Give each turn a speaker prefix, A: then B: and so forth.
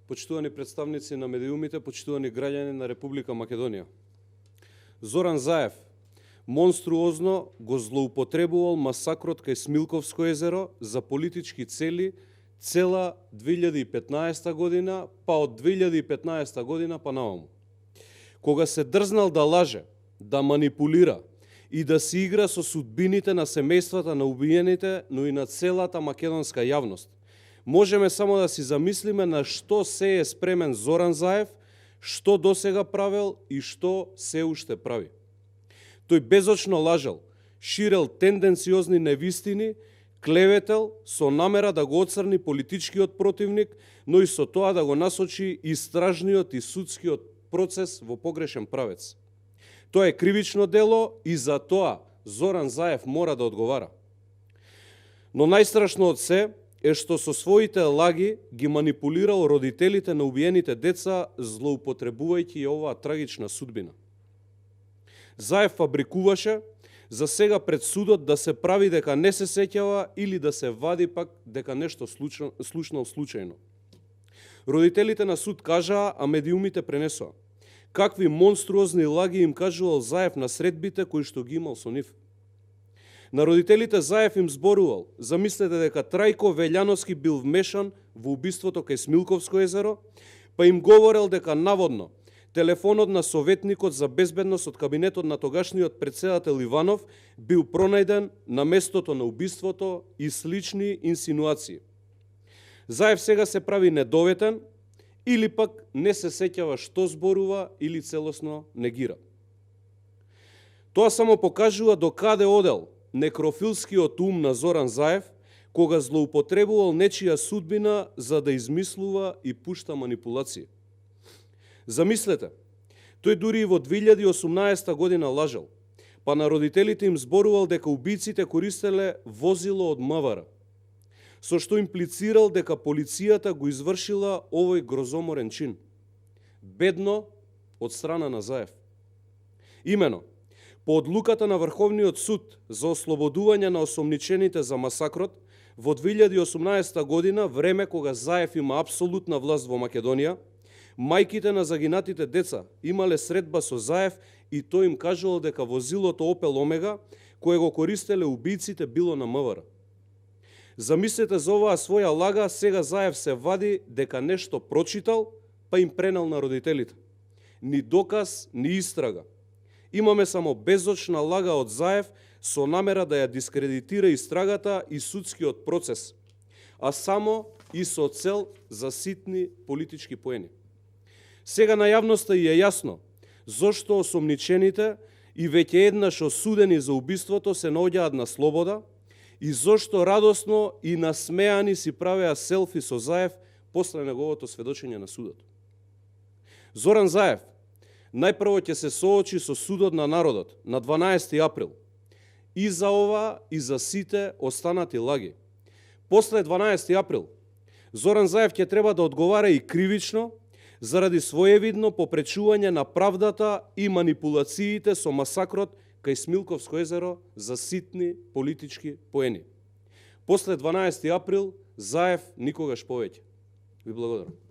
A: почитувани представници на медиумите, почитувани граѓани на Република Македонија. Зоран Заев монструозно го злоупотребувал масакрот кај Смилковско езеро за политички цели цела 2015 година, па од 2015 година па наваму. Кога се дрзнал да лаже, да манипулира и да си игра со судбините на семејствата на убиените, но и на целата македонска јавност, можеме само да си замислиме на што се е спремен Зоран Заев, што досега правел и што се уште прави. Тој безочно лажал, ширел тенденциозни невистини, клеветел со намера да го оцрни политичкиот противник, но и со тоа да го насочи истражниот и судскиот процес во погрешен правец. Тоа е кривично дело и за тоа Зоран Заев мора да одговара. Но најстрашно од се е што со своите лаги ги манипулирал родителите на убиените деца, злоупотребувајќи оваа трагична судбина. Заев фабрикуваше за сега пред судот да се прави дека не се сеќава или да се вади пак дека нешто слушнал случајно. Родителите на суд кажаа, а медиумите пренесоа. Какви монструозни лаги им кажувал Заев на средбите кои што ги имал со нив. На родителите Заев им зборувал, замислете дека Трајко Велјановски бил вмешан во убиството кај Смилковско езеро, па им говорел дека наводно телефонот на советникот за безбедност од кабинетот на тогашниот претседател Иванов бил пронајден на местото на убиството и слични инсинуации. Заев сега се прави недоветен или пак не се сеќава што зборува или целосно негира. Тоа само покажува до каде одел некрофилскиот ум на Зоран Заев, кога злоупотребувал нечија судбина за да измислува и пушта манипулации. Замислете, тој дури и во 2018 година лажал, па на родителите им зборувал дека убиците користеле возило од МВР, со што имплицирал дека полицијата го извршила овој грозоморен чин. Бедно од страна на Заев. Имено, по одлуката на Врховниот суд за ослободување на осомничените за масакрот, во 2018 година, време кога Заев има апсолутна власт во Македонија, мајките на загинатите деца имале средба со Заев и тој им кажувал дека возилото Opel Omega, кое го користеле убиците, било на МВР. Замислете за оваа своја лага, сега Заев се вади дека нешто прочитал, па им пренел на родителите. Ни доказ, ни истрага. Имаме само безочна лага од Заев со намера да ја дискредитира истрагата и судскиот процес, а само и со цел за ситни политички поени. Сега на јавноста е јасно зошто осомничените и веќе еднаш осудени за убиството се наоѓаат на слобода и зошто радосно и насмеани си правеа селфи со Заев после неговото сведочење на судот. Зоран Заев најпрво ќе се соочи со судот на народот на 12 април и за ова и за сите останати лаги. После 12 април Зоран Заев ќе треба да одговара и кривично заради своевидно попречување на правдата и манипулациите со масакрот кај Смилковско езеро за ситни политички поени. После 12 април Заев никогаш повеќе. Ви благодарам.